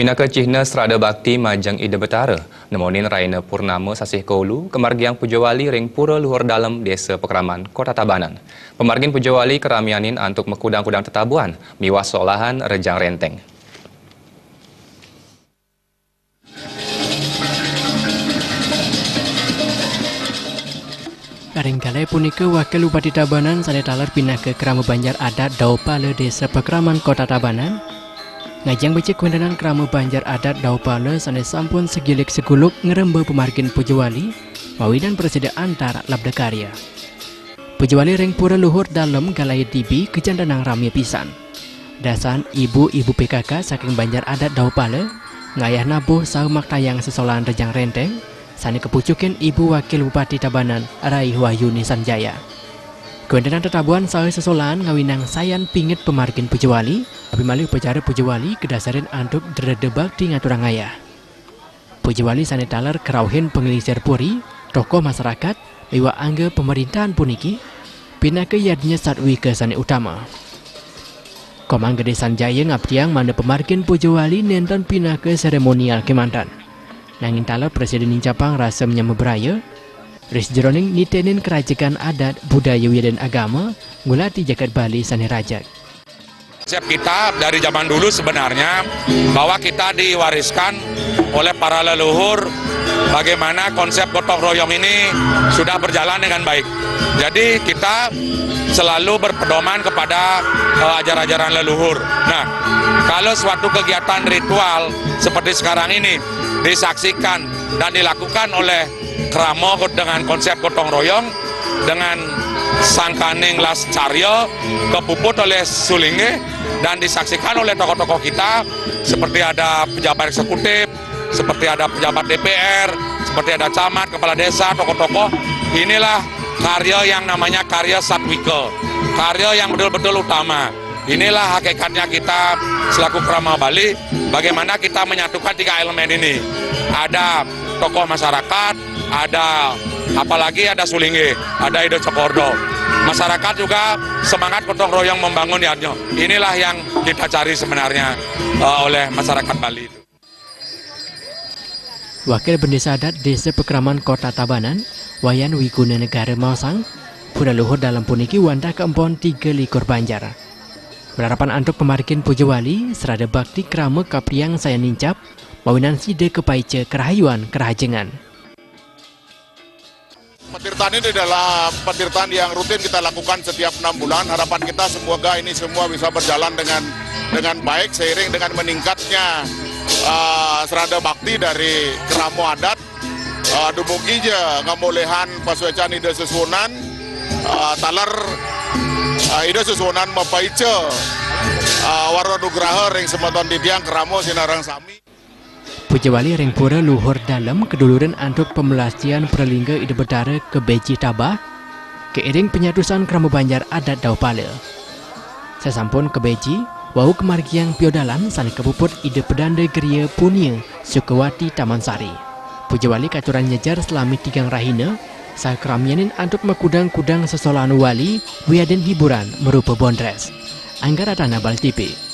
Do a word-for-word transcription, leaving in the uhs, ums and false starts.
Pinaka cihna srada bakti majeng Ida Betara, nemonin raina purnama sasih kaulu, kamargiang puja wali ring Pura Luhur Dalem, Desa Pakraman, Kota Tabanan. Pamargin puja wali karamianin antuk makudang-kudang tetabuhan miwah solahan rejang renteng. Ring kalih punika, Wakil Bupati Tabanan sane taler pinaka Krama Banjar Adat Daupala Desa Pakraman Kota Tabanan ngajeng becik kawentenan Krama Banjar Adat Daupala sane sampun segilik seguluk ngremba pamargin puja wali mawinan prasida antar labda karya. Puja wali ring Pura Luhur Dalem Galai Dibi kajantenang ramya pisan. Dasan ibu-ibu P K K saking Banjar Adat Daupala ngayah nabuh saha maktayang sesolahan rejang renteng sane kapucukin Ibu Wakil Bupati Tabanan, Raih Wahyuni Sanjaya. Kawentenan tetabuhan saha sesolahan ngawinang sayan pingit pamargin puja wali, api malih upacara puja wali kadasarin antuk dreda bakti ngaturang ayah. Puja wali sane taler karauhin panglingsir puri, tokoh masarakat, miwah angga pamerintahan puniki, pinaka yadnya satwika sane utama. Komang Gede Sanjaya ngaptiang mangda pamargin puja wali nenten pinaka seremonial kemanten. Nanging taler prasida nincapang rasa manyama braya, ring sajeroning nitenin kerajegan adat, budaya wiadin agama, ngulati jagat Bali sane rajeg. Konsep kita dari zaman dulu sebenarnya bahwa kita diwariskan oleh para leluhur bagaimana konsep gotong royong ini sudah berjalan dengan baik. Jadi kita selalu berpedoman kepada eh, ajar-ajaran leluhur. Nah, kalau suatu kegiatan ritual seperti sekarang ini disaksikan dan dilakukan oleh krama dengan konsep gotong royong, dengan sangkaning las carya kepuput oleh sulinggih dan disaksikan oleh tokoh-tokoh kita seperti ada pejabat eksekutif, seperti ada pejabat D P R, seperti ada camat, kepala desa, tokoh-tokoh. Inilah karya yang namanya karya satwika, karya yang betul-betul utama. Inilah hakikatnya kita selaku krama Bali, bagaimana kita menyatukan tiga elemen ini. Ada tokoh masyarakat, ada apalagi ada sulinggih, ada Ida Cokordo. Masyarakat juga semangat gotong royong membangun yadnya. Inilah yang kita cari sebenarnya eh, oleh masyarakat Bali. Wakil Bendesa Adat Desa Pakraman Kota Tabanan, Wayan Wiguna Negara maosang, Pura Luhur Dalem puniki wantah kaempon tiga likur banjar. Malarapan antuk pamargin puja wali, srada bakti krama kapriang sayan nincap, mawinan sida kapaica karahayuan karahajengan. Petirtan ini adalah petirtan yang rutin kita lakukan setiap enam bulan. Harapan kita semoga ini semua bisa berjalan dengan dengan baik seiring dengan meningkatnya uh, srada bakti dari kerama adat. Uh, dumugi ja ngamolehan pasuecan Ida Sesuunan, uh, taler uh, Ida Sesuunan mapaica uh, wara nugraha ring semeton titiang kerama sinareng sami. Puja wali ring Pura Luhur Dalem kadulurin antuk pamelastian pralingga Ida Betara kabeji tabah, kairing panyatusan krama banjar adat Daupala. Sasampun kabeji, wau kamargiang piodalan sane kapuput Ida Pedanda Gria Punia Sukawati Tamansari. Puja wali katurang nyejar salami tigang rahina, saha karamianin antuk makudang-kudang sesolahan wali, wiadin hiburan marupa bondres. Anggaratana Bali T V.